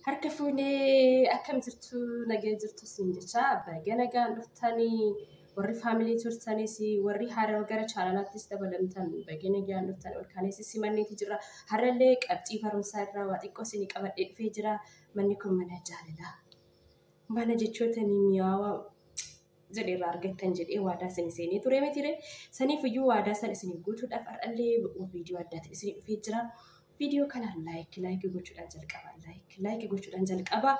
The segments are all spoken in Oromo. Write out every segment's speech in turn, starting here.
Harka fuunee akkam jirtu, nagee jirtu siin jecha baga nagaan dhuftanii, warri faamilii turtanis, warri haarawaa gara chaanalaattis dabalamtan, baga nagaan dhuftan. Ol kaanis simanneeti jira. Har'allee qabxii barumsaa irraa waa xiqqoo isinii qabadhee dhufee jira. Manni kun mana jaalalaa. Mana jechoota mi'aawaa jedhe irraa argattan jedhee waadaa isin seenee ture mitire. Saniif iyyuu waadaa san isinii guutuudhaaf har'allee viidiyoo addaatiin isinii dhufee jira. Viidiyoo kana like like gochuudhaan jalqaba. Like like gochuudhaan jalqaba.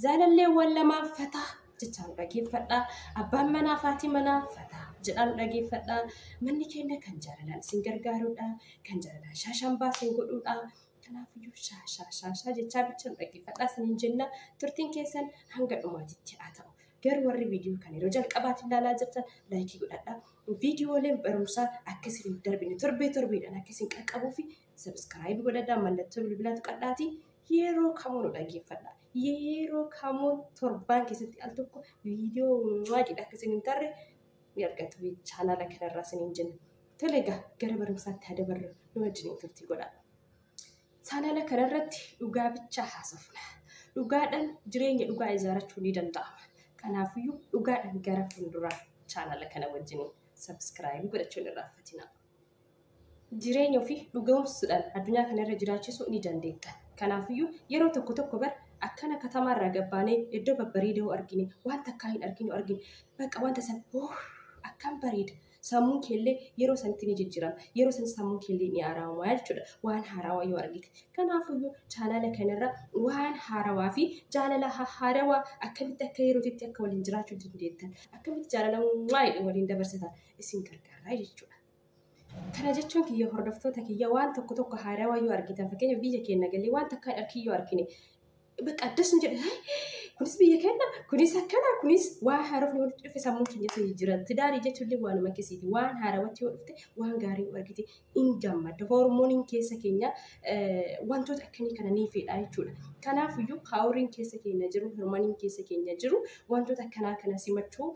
Jaalalleewwan lamaa fataa jechaan dhageeffadha. Abbaan manaa fi haati manaa fataa jedhaan dhageeffadha. Manni keenya kan jaalalaan isin gargaarudha. Kan jaalalaan shaashambaa isin godhudha. Kanaafiyyuu shaashaa shaashaa jechaa bichaan dhaggeeffadhaa isiniin jenna. Turtiin keessan hanga dhumaatitti haa ta'u. Garuu warri viidiyoo kana yeroo jalqabaatti ilaalaa jirtan like godhadhaa. Viidiyooleen barumsaa akka isin darbine torbee torbeedhaan akka isin qaqqabuu fi subscribe godhadhaa, mallattoo bilbilaa tuqadhaatii yeroo kamuu nu dhaggeeffadha. Yeroo kamuu torbaan keessatti al tokko viidiyoo waaqidha akka isin hin tarre ni argattu chaanaala kanarraa isiniin jenna. Tole egaa, gara barumsaatti haa dabarru, nu wajjin turtii godhaa. Chaanaala kanarratti dhugaa bichaa haasofna. Dhugaadhaan jireenya dhugaa ijaarrachuu ni danda'ama. Kanaafiyyuu dhugaadhaan gara fuulduraa chaanaala kana wajjiniin subscribe godhachuun irraanfatina. Jireenya ofii dhugoomsuudhaan addunyaa kanarra jiraachisuu ni dandeetta. Kanaafiyyuu yeroo tokko tokko bar akkana katamaarraa gabbaanee iddoo babbareedaa argine, wanta akkaa hin argine argine, bakka wanta san akkam bareeda. Sammuun keellee yeroo sanitti ni jijjiirama. Yeroo sanitti sammuun keellee ni haarawa jechuudha. Waan haarawaa yoo argite. Kanaafiyyuu chaanaala kanarra waan haarawaa fi jaalala haarawaa, akkamitti akka yerootitti akka waliin jiraachuu dandeettan, akkamitti jaalala waa'ee waliin dabarsitan isin gargaaraa jechuudha. Kana jechuun kiyya, hordoftoota kiyya, waan tokko tokko haarawaa yoo argitan, fakkeenya biyya keenya galee waan takka hin yoo argine, bakka addas nu jedhe, kunis biyya keenya, kunis akkana, kunis waan haarofni walitti dhufe sammuu keenyatti jijjiiran. Tidaarii jechuun illee waanuma akkasiiti. Waan haarawatti yoo dhufte, waan gaarii yoo argite, in gammadda. Hormooniin keessa keenya wantoota akkanii kana ni fedha jechuudha. Kanaafiyyuu kaawuriin keessa keenya jiru, hormooniin keessa keenya jiru wantoota akkanaa kana simachuu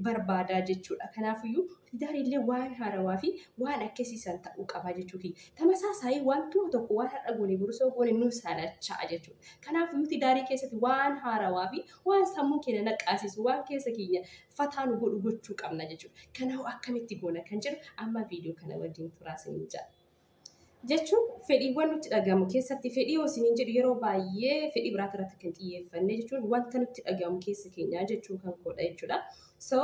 barbaadaa jechuudha. Kanaafiyyuu tidaarii illee waan haarawaa fi waan akkasiisan ta'uu qaba jechuudha. Tamasaasaayii wantuma tokko waan har'a goone borusoo goone nu salachaa jechuudha. Kanaafiyyuu tidaarii keessatti waan haarawaa fi waan sammuu keenya naqqaasisu, waan keessa keenya fataa nu godhu gochuu qabna jechuudha. Kanaafuu akkamitti goona kan jedhu amma viidiyoo kana wajjin turaa isiniin jedha. Jechuun fedhiiwwan nutti dhagahamu keessatti, fedhii yoo isiniin jedhu yeroo baay'ee fedhii biraati irratti kan xiyyeeffanne jechuun wanta nutti dhagahamu keessa keenyaa jechuu kan koodha jechuudha. So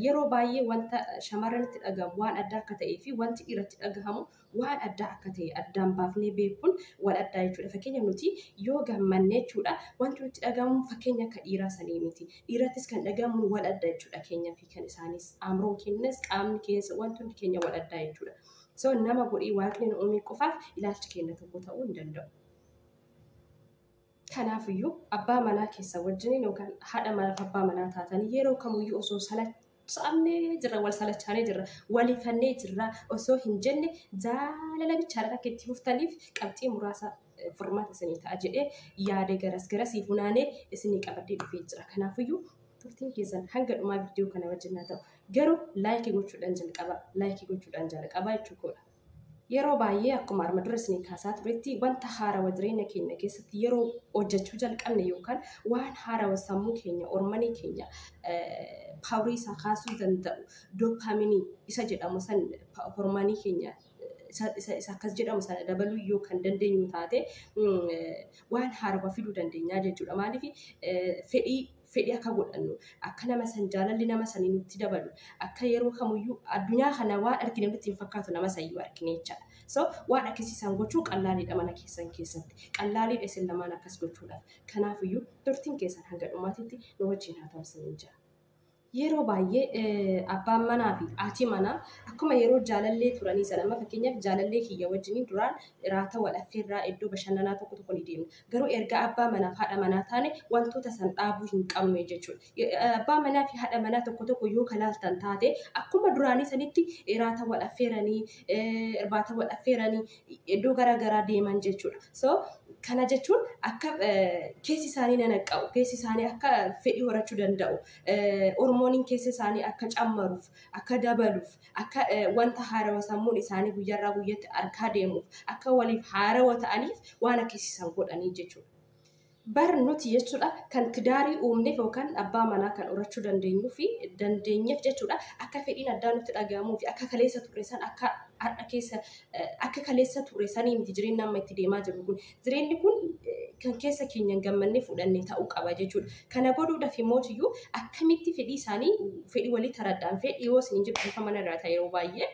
yeroo baay'ee wanta shamarranitti dhagahamu waan addaa akka ta'ee fi wanti dhiiratti dhagahamu waan addaa akka ta'e addaan baafnee beekuun waan addaa jechuudha. Fakkeenya nuti yoo gammanne jechuudha, wanti nutti dhagahamu fakkeenya akka dhiiraa sanii miti. Dhiirattis kan dhagahamu waan adda jechuudha keenyaa fi kan isaanis. Aamroon keenyas, qaamni keessa, wanti hundi keenya waan addaa jechuudha. So nama godhee Waaqni nu uume qofaaf ilaalchi keenya tokko ta'uu hin danda'u. Kanaafiyyuu abbaa manaa keessa wajjiniin yookaan haadha manaa fi abbaa manaa taatanii yeroo kamiyyuu osoo salachaamnee jirra, wal salachaanee jirra, walifannee jirra osoo hin jenne, jaalala bichaadhaan akka itti fuftaniif qabxii muraasa furmaata isinii ta'a jedhee yaada garas garasii funaanee isinii qabadhee dhufee jira. Kanaafiyyuu turtiin keessan hanga dhumaa viidiyoo kana wajjin haa ta'u. Garuu like gochuudhaan jalqaba. Like gochuudhaan jalqaba jechuudha. Yeroo baay'ee akkuma arma dura isinii kaasaa turetti, wanta haarawa jireenya keenya keessatti yeroo hojjechuu jalqabne yookaan waan haarawa sammuu keenya, hormonii keenya powerii isaa kaasuu danda'u, dopamine isa jedhamu san, hormonii keenya isa akkas jedhamu sana dabaluu yoo kan dandeenyu taate, waan haarawa fiduu dandeenya jechuudha. Maaliif fedhii akka godhannu, akka nama san jaalalli nama sanii nutti dabalu, akka yeroo kamiyyuu addunyaa kana waan argine nutti hin fakkaatu nama san yoo argine jechaadha. So waan akkasiisan gochuu qallaaliidha mana keessan keessatti. Qallaaliidha isin lamaan akkas gochuudhaaf. Kanaafiyyuu turtiin keessan hanga dhumaatitti nu wajjin haa ta'u isiniin jira. Yeroo baay'ee abbaan manaa fi haati manaa akkuma yeroo jaalallee turanii sana, amma fakkeenyaaf jaalallee kiyya wajjiniin duraan raata wal affeerraa iddoo bashannanaa tokko tokko ni deemna. Garuu erga abbaa manaa fi haadha manaa taane wantoota san dhaabuu hin qabnu jechuudha. Abbaa manaa fi haadha manaa tokko tokko yoo kalaaltan taate, akkuma duraanii sanitti raata wal affeeranii, irbaata wal affeeranii iddoo garaagaraa deeman jechuudha. So kana jechuun akka keessi isaanii nanaqqa'u, keessi isaanii akka fedhii horachuu danda'u, hormooniin keessa isaanii akka cammaruuf, akka dabaluuf, akka wanta haarawa sammuun isaanii guyyaarraa guyyatti argaa deemuuf, akka waliif haarawa ta'aniif waan akkasiisan godhanii jechuudha. Bar nuti jechuudha kan tidaarii uumneef yookaan abbaa manaa kan horachuu dandeenyuu fi dandeenyeef jechuudha akka fedhiin addaa nutti dhaga'amuu fi akka kaleessa turre san akka har'a keessa akka kaleessa turre sanii miti jireenyi amma itti deemaa jiru kun. Jireenyi kun kan keessa keenya hin gammannee fudhannee ta'uu qaba jechuudha. Kana godhuudhaaf immootiyyuu akkamitti fedhii isaanii fedhii walii taraddaan fedhii yoo isin jiru bifa mana irraa ta'e yeroo baay'ee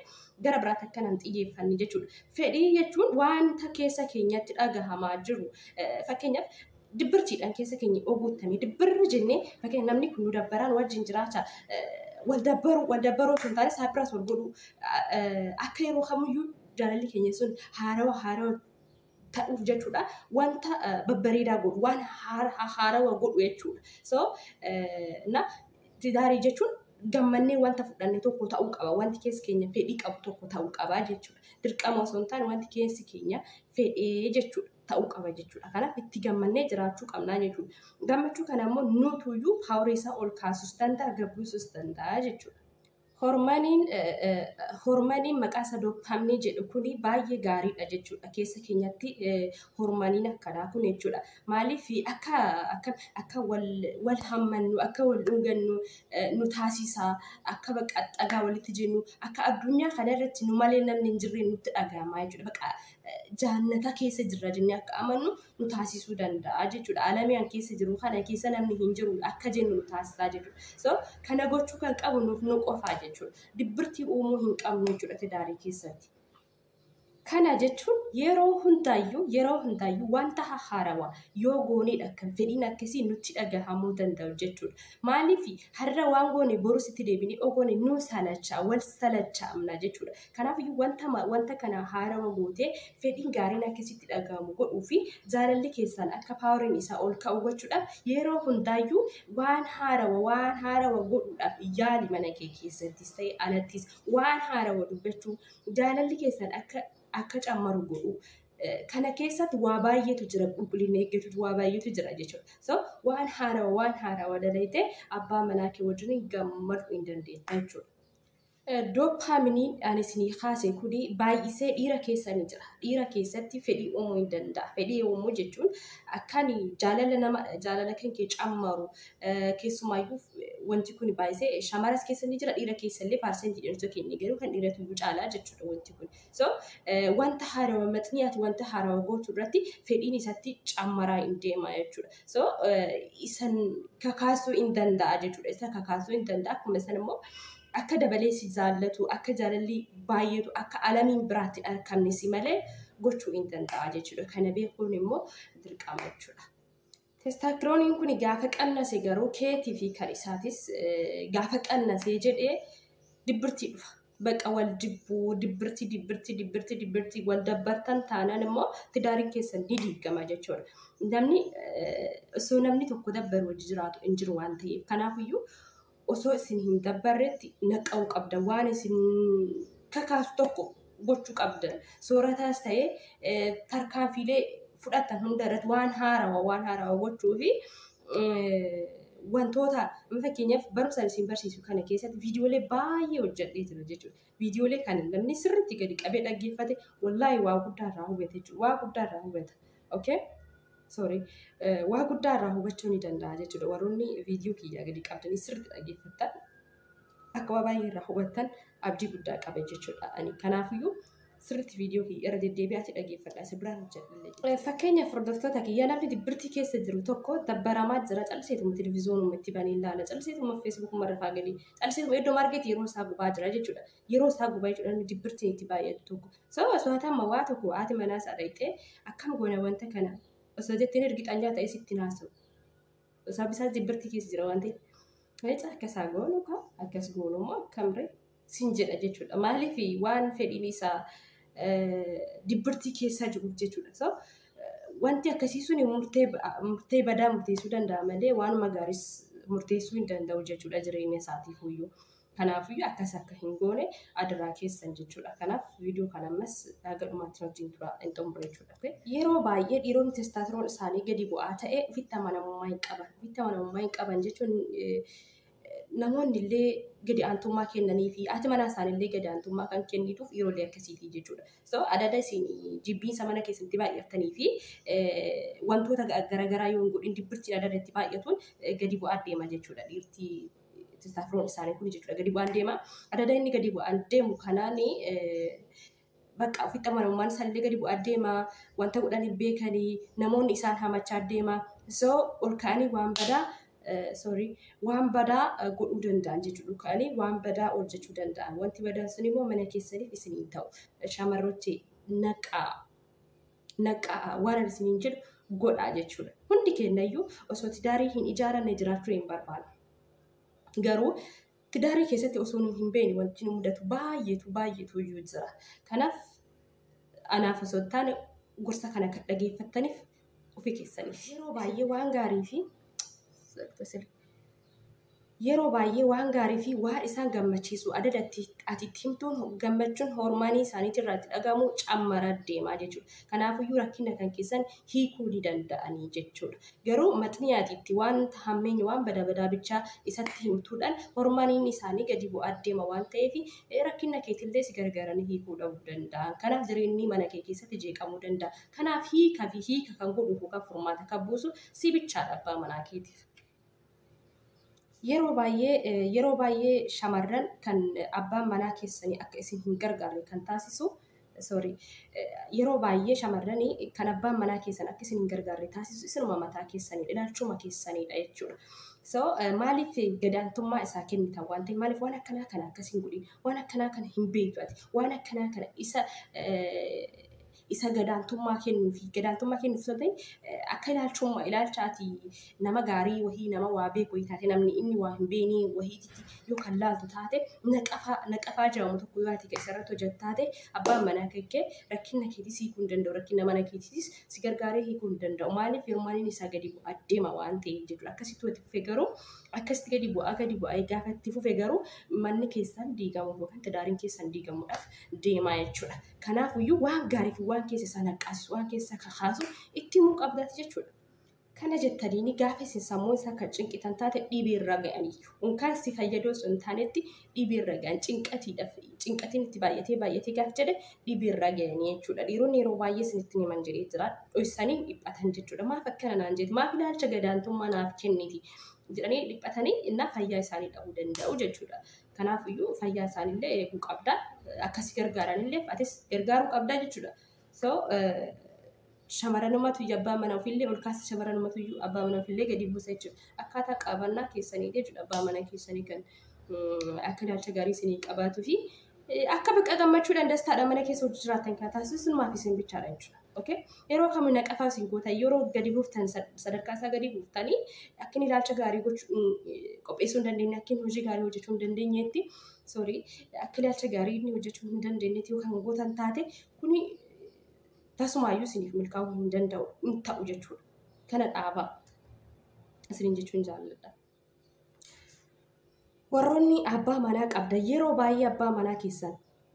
gara biraatti akka hin xiyyeeffanne jechuudha. Fedhii jechuun wanta keessa keenyatti dhagahamaa jiru. Fakkeenyaaf dibbirtiidhaan keessa keenya oguuttamee dibbirri jennee fakkeenya namni kun nu dabbaraan wajjin jiraata. Wal dabbaruu osoo hin taane saapiraas wal godhuu akka yeroo kamiyyuu jaalalli keenya sun haarawa haarawa ta'uuf jechuudha. Wanta babbareedaa godhu waan haarawa godhu jechuudha. So na tidaarii jechuun gammannee wanta fudhanne tokko ta'uu qaba. Wanti keessi keenya fedhii qabu tokko ta'uu qaba jechuudha. Dirqama osoo hin taane wanti keessi keenya fedhee jechuudha. Ta'uu qaba jechuudha. Kanaaf itti gammannee jiraachuu qabnaa jechuudha. Gammachuu kana immoo nutuyyuu paaworii isaa ol kaasuus danda'a, gabbuusus danda'a jechuudha. Hormaniin maqaa isaa dooppamnii jedhu kuni baay'ee gaariidha jechuudha. Keessa keenyatti hormaniin akkanaa kun jechuudha. Maaliif akka wal hammannu, akka wal dhungannu nu taasisa, akka baqa xagaa walitti jennu, akka addunyaa kana irratti nu malee namni hin jirre nutti dhagahama jechuudha. Baqa jaannata keessa jirra jennee akka amannu nu taasisuu danda'a jechuudha. Alamiyaan keessa jiru kana keessa namni hin jiru akka jennu nu taasisaa jechuudha. So kana gochuu kan qabu nuuf nu qofaa jechuudha. Dibbirtii uumuu hin qabnu jechuudha tidaarii keessatti. Kana jechuun yeroo hundaayyuu wanta haarawaa yoo gooneedha kan fedhiin akkasii nutti dhagahamuu danda'u jechuudha. Maaliif har'a waan goone borus itti deebinee ogoone nu salachaa wal salachaamna jechuudha. Kanaafiyyuu wanta kana haarawa gootee fedhiin gaariin akkasitti dhagahamu godhuu fi jaalalli keessan akka paawariin isaa ol ka'u gochuudhaaf yeroo hundaayyuu waan haarawa godhuudhaaf yaali mana kee keessattis ta'e alattis waan haarawa dubbachuu jaalalli keessan akka cammaru godhu. Kana keessatti waa baay'eetu jira, qulqullina eeggatutu waa baay'eetu jira jechuudha. So waan haarawa dalaitee abbaa manaa kee wajjin gammaduu hin dandeetta jechuudha. Dooppaminiin ani isinii kaase kuni baay'isee dhiira keessa ni jira. Dhiira keessatti fedhii uumuu hin danda'a. Fedhii uumuu jechuun akkaan jaalala kan kee cammaru keessumaayyuu wanti kun baay'isee shamaras keessa ni jira, dhiira keessa illee paarsentii dhiirota keenya garuu kan dhiiratu iyyuu caalaa jechuudha wanti kun. So wanta haarawa maxniyaati wanta haarawa gootu irratti fedhiin isatti cammaraa hin deema jechuudha. So isan kakaasuu hin danda'a jechuudha. Isa kakaasuu hin danda'a. Akkuma san immoo akka dabalee si jaallatu, akka jaalalli baay'eetu, akka alamiin biraatti argamne si malee gochuu hin danda'a jechuudha. Kana beekuun immoo dirqama jechuudha. Testosterooniin kun gaafa qannase garuu keetii fi kan isaatis gaafa qannasee jedhee dibbirtii dhufa. Baqa wal jibbuu, dibbirtii wal dabbartan taanaan immoo tidaariin keessan ni diigama jechuudha. Namni osoo namni tokko dabbaru wajji jiraatu hin jiru waan ta'eef. Kanaafiyyuu osoo isin hin dabbarretti naqa'uu qabda. Waan isin kakaasu tokko gochuu qabdan. Soorataas ta'ee tarkaanfiilee fudhatan hunda irratti waan haarawa gochuu fi wantoota fakkeenyaaf barumsa isin barsiisu kana keessatti viidiyoolee baay'ee hojjedhee jira jechuudha. Viidiyoolee kana namni sirriitti gadi qabee dhaggeeffate wallaahi waa guddaa irraa hubata jechuudha. Waa guddaa irraa hubata. Okay? Sorry. Waa guddaa irraa hubachuu ni danda'a jechuudha. Warroonni viidiyoo kiyyaa gadi qabdanii sirriitti dhaggeeffattan akka waa baay'ee irraa hubattan abdii guddaa qaba jechuudha. Ani kanaafiyyuu sirriitti viidiyoo kiyya irra deddeebi'aati dhaggeeffadha. Isa biraan hojjedha. Fakkeenyaaf hordoftoota kiyya namni dibbirtii keessa jiru tokko dabbaramaa jira. Calliseetuma televiziyoonuma itti banee ilaala. Calliseetuma feesbuukuma irra faagalii. Calliseetuma iddoo maarkeetii yeroo isaa gubaa jira jechuudha. Yeroo isaa gubaa jechuudha namni dibbirtiin itti baay'atu tokko. So osoo ati amma waa tokko haati manaa isaa dhaqxee akkam goona wanta kana osoo jetteen ergixanyaa ta'e sitti naasa'u. Sababni isaas dibbirtii keessa jira waan ta'eef. Eeca akkasaa goonu kaa akkas goonu immoo akkamree sin jedha jechuudha. Maaliif waan fedhiin isaa dibbirtii keessa jiruuf jechuudha. So wanti akkasii suni murtee badaa murteessuu danda'a malee waanuma gaariis murteessuu hin danda'u jechuudha jireenya isaatiif iyyuu. Kanaafiyyuu akkas akka hin goone adaraa keessan jechuudha. Kanaaf viidiyoo kana ammas haga dhumaatti wajjin tura hin xumure jechuudha. Yeroo baay'ee dhiironni testosteroon isaanii gadi bu'aa ta'e ofitti amanamummaa hin qaban. Ofitti amanamummaa hin qaban jechuun Namoonni illee gadi aantummaa kennanii fi haati manaa isaaniillee gadi aantummaa kan kennituuf yeroolee akkasiiti jechuudha. So adada isin jibbiinsa mana keessatti baay'attanii fi wantoota garaagaraa yoo hin godhin dibbirtiin adada itti baay'atuun gadi bu'aa deema jechuudha. Dhiirti testosteroon isaanii kun jechuudha gadi bu'aan deema. Adada inni gadi bu'aan deemu kanaan bakka ofitti amanamummaan isaaniillee gadi bu'aa deema. Wanta godhanii beekanii namoonni isaan hamachaa deema. So ol ka'anii waan badaa sorry waan badaa godhuu danda'an jechuudha. Ka'anii waan badaa hojjechuu danda'an. Wanti badaan sun immoo mana keessaniif isiniin ta'u. Shamarrochi naqaa naqaa waan ani isiniin jedhu godhaa jechuudha. Hundi keenyayyuu osoo tidaarii hin ijaaranne jiraachuu hin barbaannu. Garuu tidaarii keessatti osoo nu hin beekne wanti nu mudatu baay'eetu baay'eetu iyyuu jira. Kanaaf anaaf osoo hin taane gorsa kana kan dhageeffattaniif ofii keessaniif. Yeroo baay'ee waan gaarii fi waan isaan gammachiisu adada ati itti himtuun gammachuun hormaanii isaaniitirraa itti dhagahamu cammara deemaa jechuudha. Kanaafiyyuu rakkina kan keessan hiikuu ni danda'anii jechuudha. Garuu maxni ati itti waan hammeenya waan badaa badaa bichaa isatti himtuudhaan hormaaniin isaanii gadi bu'aa deema waan ta'eef rakkina keetillee si gargaaranii hiikuu dhabuu danda'an. Kanaaf jireenyi mana kee keessatti jeeqamuu danda'a. Kanaaf hiika fi hiika kan godhu yookaan furmaata kan buusu si bichaadha abbaa manaa keetiif. Yeroo baay'ee shamarran kan abbaan manaa keessanii akka isin hin gargaarre kan taasisu, sorry, yeroo baay'ee shamarranii kan abbaan manaa keessan akka isin hin gargaarre taasisu isinuma mataa keessanidha, ilaalchuma keessanidha jechuudha. So maaliif gadaantummaa isaa kennitan waan ta'eef, maaliif waan akkanaa kana akkas hin godhin, waan akkanaa kana hin beektu ati, waan akkanaa kana isa gadaantummaa kennuufi gadaantummaa kennuuf osoo hin ta'in, akka ilaalchummaa ilaalcha ati nama gaarii wahii, nama waa beeku wahii taate, namni inni waa hin beekne wahiititti yoo kan laaltu taate, naqafaa naqafaa jedhamu tokko yoo ati isarratti hojjettu taate, abbaan manaa kee rakkina keetis hiikuu hin danda'u, rakkina mana keetitis si gargaaree hiikuu hin danda'u. Maaliif? Hirmaaniin isaa gadi bu'aa deema waan ta'eef jechuudha. Akkasitti itti fufe garuu, akkasitti gadi bu'aa gadi bu'aa gaafa itti fufe garuu manni keessan diigamuuf yookaan tidaariin keessan diigamuudhaaf deemaa jechuudha. Kanaafiyyuu waan gaarii fi waan keessa isaa naqqaasisu, waan keessa kakaasu itti himuu qabdaati jechuudha. Kana jettaniini gaafa isin sammuu isaa kan cinqitan taate dhibeerra ga'aniyyuu. Unkaan si fayyaduu osoo hin taanetti dhibeerra ga'an, cinqatiidhaaf cinqatiin itti baay'atee baay'atee gaaf jedhe dhibeerra ga'anii jechuudha. Dhiironni yeroo baay'ee isinitti himan jedhee jira. Dhoksanii dhiphatan jechuudha. Maaf akkana naan jeeti? Maaf ilaalcha gadaantummaa naaf kenniti? Jedhanii dhiphatanii innaa fayyaa isaanii dhabuu danda'u jechuudha. Kanaafiyyuu fayyaa isaaniillee eeguu qabda. Akkasi gargaaranillee atis gargaaruu qabda jechuudha. So shamarranumatu iyyuu abbaa mana ofiillee ol kaasa, shamarranumatu iyyuu abbaa mana ofiillee gadi buusa jechuudha. Akkaataa qabannaa keessanii jechuudha abbaa mana keessanii kan akka ilaalcha gaarii isinii qabaatuu fi akka bakka gammachuudhaan dastaadhaan mana keessa hojii jiraatan kan taasisu sinumaaf isin bichaadha jechuudha. Okay? Yeroo kamuu naqafaa isin gootan, yeroo gadi buuftan, sadarkaa isaa gadi buuftanii akka inni ilaalcha gaarii gochuu qopheessuu hin dandeenye, akka inni hojii gaarii hojjechuu hin dandeenyetti, sorry, akka ilaalcha gaarii inni hojjechuu hin dandeenyetti yoo kan gootan taate, kuni tasumaayyuu isiniif milkaa'uu hin danda'u, hin ta'u jechuudha. Kana dhaabaa isiniin jechuun jaalladha. Warroonni abbaa manaa qabda, yeroo baay'ee abbaa manaa keessan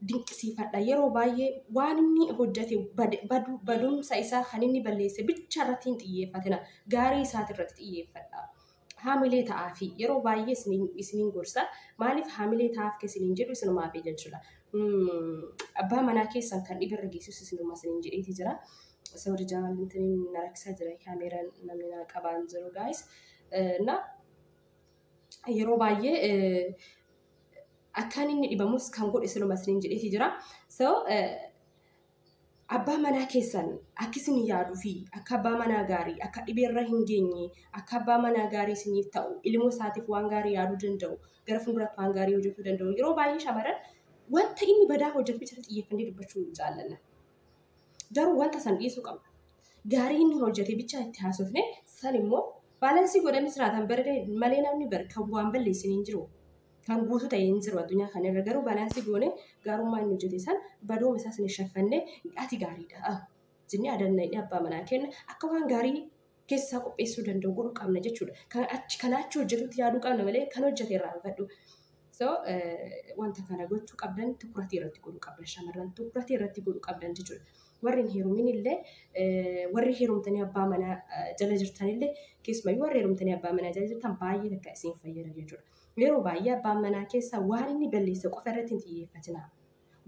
dinqisiifadha. Yeroo baay'ee waan inni hojjete, badumsa isaa kan inni balleesse bicha irratti hin xiyyeeffatina. Gaarii isaati irratti xiyyeeffadha. Haamilee ta'aafi yeroo baay'ee isiniin gorsa. Maaliif haamilee ta'aaf kan isiniin jedhu isinumaaf jechuudha. Abbaa manaa keessan kan dhibirra geessisu isinuma isiniin jedheeti jira. Sorry, jaallatanii na rakkisaa jira, kaameeraan namni na qabaan jiru, guys. Na yeroo baay'ee akkaan inni dhibamus kan godhe isinuma isiniin jedheeti jira. So abbaa manaa keessan akka isin yaaduu fi akka abbaa manaa gaarii, akka dhibeerra hin geenye, akka abbaa manaa gaarii isiniif ta'u, ilmoo isaatiif waan gaarii yaaduu danda'u, gara fuulduratti waan gaarii hojjechuu danda'u. Yeroo baay'ee shamarran wanta inni badaa hojjetu bicha xiyyeeffannee dubbachuu jaallanna. Garuu wanta san dhiisuu qabna. Gaarii inni hojjete bicha itti haasofne san immoo balance godhanii jiraatan bare malee namni kan waan balleessin hin jiru. Kan guutuu ta'e hin jiru addunyaa kana irra, garuu balance goone gaarummaa inni hojjete san badooma isaas ni shaffannee ati gaariidha jennee adanna abbaa manaa kenna akka waan gaarii keessaa qopheessuu danda'u godhuu qabna jechuudha. Kan achi kan achi hojjetutti yaaduu qabna malee kan hojjete irraa hin. So wanta kana gochuu qabdan, tukuratii irratti godhuu qabdan, shamarran tukuratii irratti godhuu qabdan jechuudha. Warri hin heerumin illee, warri heerumtanii abbaa manaa jala jirtan illee, keessumayyuu warri heerumtanii abbaa manaa jala jirtan baay'ee takka isin fayyada jechuudha. Yeroo baay'ee abbaan manaa keessa waan inni balleesse qofa irratti hin xiyyeeffatinaa.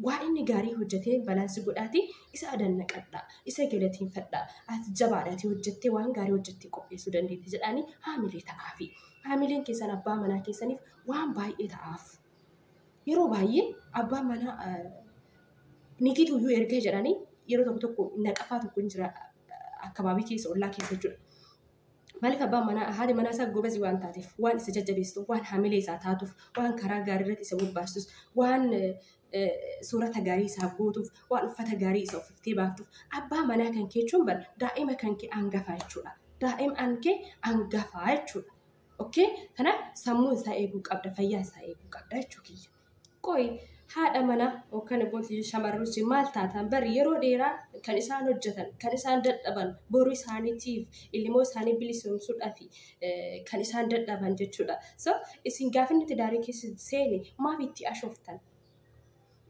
Waan inni gaarii hojjetee balaansii godhaati isa adannaqadhaa, isa galateeffadhaa, ati jabaadha, ati hojjettee waan gaarii hojjettee qopheessuu dandeetti jedhaanii haamilee ta'aafi. Haamileen keessan abbaa manaa keessaniif waan baay'ee ta'aaf. Yeroo baay'ee abbaan manaa niitiitu iyyuu erga jedhanii yeroo tokko tokko naqafaa tokko hin jira akkabaabii keessa, ollaa keessa jechuudha. Maaliif? Abbaan manaa haati manaa isaa gobazii waan taateef, waan isa jajjabeessituuf, waan haamilee isaa taatuuf, waan karaa gaarii irratti isa bobbaastus, waan suurata gaarii isaaf gootuuf, waan uffata gaarii isa uffiftee baaftuuf. Abbaa manaa kan kee jechuun bar daa'ima kan kee hangafaa jechuudha. Daa'ima kan kee hangafaa jechuudha. Okay? Kanaaf sammuu isaa eeguu qabda, fayyaa isaa eeguu qabda jechuu kiyya. Qoyi, haadha manaa yookaan immoo shamarruchi maal taatan? Bari yeroo dheeraa kan isaan hojjetan, kan isaan dadhaban boruu isaaniitiif, ilmoo isaanii bilisoomsuudhaaf kan isaan dadhaban jechuudha. So isin gaafa inni tidaarii keessa seene maaf itti ashooftan?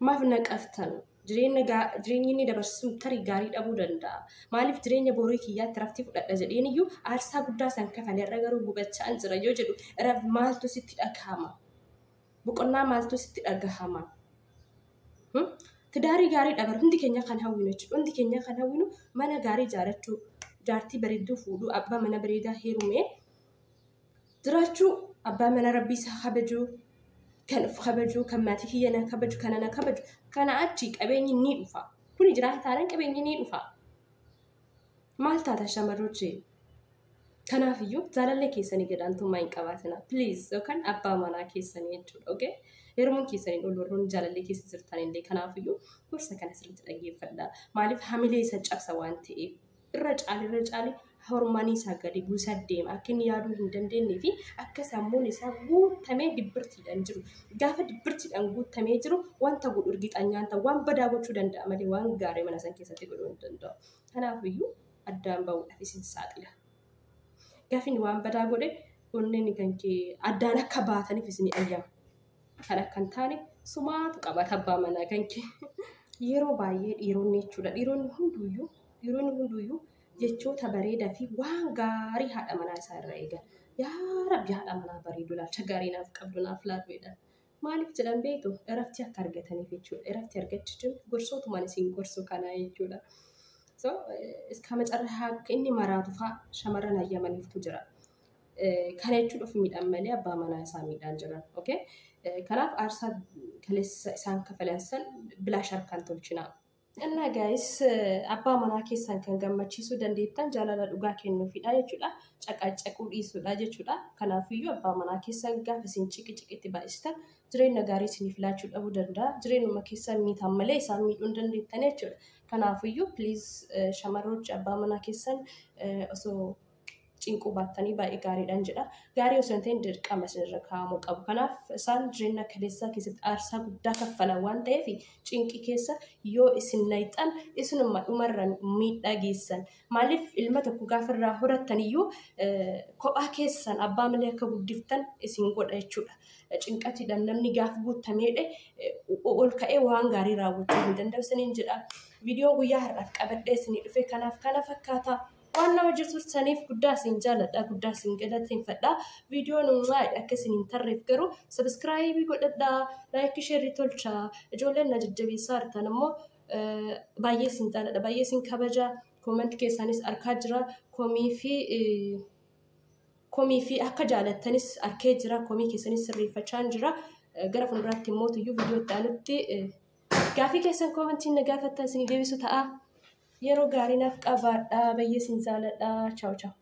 Maaf naqaftan? Jireenyi inni dabarsu tarii gaarii dhabuu danda'a. Maaliif? Jireenya boruu kiyyaatti raftii fudhadha jedheen iyyuu aarsaa guddaa san kafalee irra garuu gubachaa jira yoo jedhu maaltu sitti dhagahama? Boqonnaa maaltu sitti dhagahama? Tidaarii gaarii dhabar hundi keenya kan hawwinu jechuudha. Hundi keenya kan hawwinu mana gaarii ijaarrachuu, jaartii bareedduu fuudhuu, abbaa mana bareedaa heerumee jiraachuu, abbaa mana rabbii isaa kabajuu, kan of kabajuu, kan maatii kiyya na kabaju, kana na kabaju, kana achi qabeenyi ni dhufa. Kuni jiraata taanaan qabeenyi ni dhufa. Maal taata shamarrochi? Kanaafiyyuu jaalallee keessanii gadaantummaa hin qabaatina. Please, yookaan abbaa manaa keessanii jechuudha. Okay? Heerumuun keessanii ol warroonni jaalallee keessa jirtan illee, kanaafiyyuu gorsa kana sirriitti dhaggeeffadha. Maaliif? Hamilee isa cabsa waan ta'eef. Irra caali irra caali hormaanii isaa gadi buusaa deema. Akka inni yaaduu hin dandeenyee fi akka sammuun isaa guutamee dibbirtiidhaan jiru. Gaafa dibbirtiidhaan guutamee jiru wanta godhu irgixanyaan ta'u waan badaa gochuu danda'a malee waan gaarii mana san keessatti godhuu hin danda'u. Kanaafiyyuu addaan bahuudhaaf isin saaxila. Gaafa inni waan badaa godhe onneen kan kee addaan akka baataniif isin ayyama. Kan akka hin taane sumaatu qabata abbaa manaa kan kee. Yeroo baay'ee dhiironni jechuudha. Dhiironni hunduyyuu jechoota bareedaa fi waan gaarii haadha manaa isaa irraa eegan. Yaa Rabbi, haadha manaa bareedu, ilaalcha gaarii naaf qabdu naaf laatu jedhan. Maaliif jedhan beektu? Iraftii akka argataniif jechuudha. Iraftii argachuun gorsootumaan isin gorsu kanaa jechuudha. So iska macarraa akka inni maraatu fa'a shamarran hayyamaniiftu jira. Kana jechuun of miidhan malee abbaa manaa isaa miidhaan jiran. Okay? Kanaaf aarsaa kaleessa isaan kafalan san bilaash harkaan tolchinaa. Innaa guys, abbaa manaa keessan kan gammachiisuu dandeettan jaalala dhugaa kennuufidha jechuudha. Caqacaquu dhiisuudha jechuudha. Kanaafiyyuu abbaa manaa keessan gaafa isin ciqi ciqitti baay'istan jireenya gaarii isiniif laachuu dhabuu danda'a. Jireenyuma keessan miitan malee isaan miidhuu hin dandeettan jechuudha. Kanaafiyyuu please, shamarrochi abbaa manaa keessan osoo cinquu baattanii baay'ee gaariidhaan jedha. Gaarii osoo hin ta'in dirqama isinirra kaa'amuu qabu. Kanaaf isaan jireenya kaleessaa keessatti aarsaa guddaa kaffalan waan ta'eef cinqii keessa yoo isin nayxan isinuma dhumarra miidhaa geessan. Maaliif? Ilma tokko gaafa irraa horattan iyyuu kophaa keessan abbaa malee akka guddiftan isin godha jechuudha. Cinqatiidhaan namni gaafa guutameedhe ol ka'ee waan gaarii raawwachuu hin danda'u isiniin jedha. Viidiyoon guyyaa har'aaf qabadhee isinii dhufe kanaaf kana fakkaata. Waan nama turtaniif guddaa isin jaaladha, guddaa isin galateeffadha. Viidiyoon maali akka isin hin tarreef garuu subscribe godhadhaa, like, share tolchaa. Ijoolleen na jajjabeessaa jirtan immoo baay'ee isin jaaladha, baay'ee isin kabaja. Comment keessaanis argaa jira. Komii fi akka jaalattanis arkee jira. Komii keessanis sirreeffachaa jira. Gara fuulduraatti immoo tuyyuu viidiyoo itti aanutti gaafii keessan commentiin na gaafattan isin deebisu ta'a. Yeroo gaarii naaf qabaadhaa. Baay'ee isin jaaladha. Ciao ciao.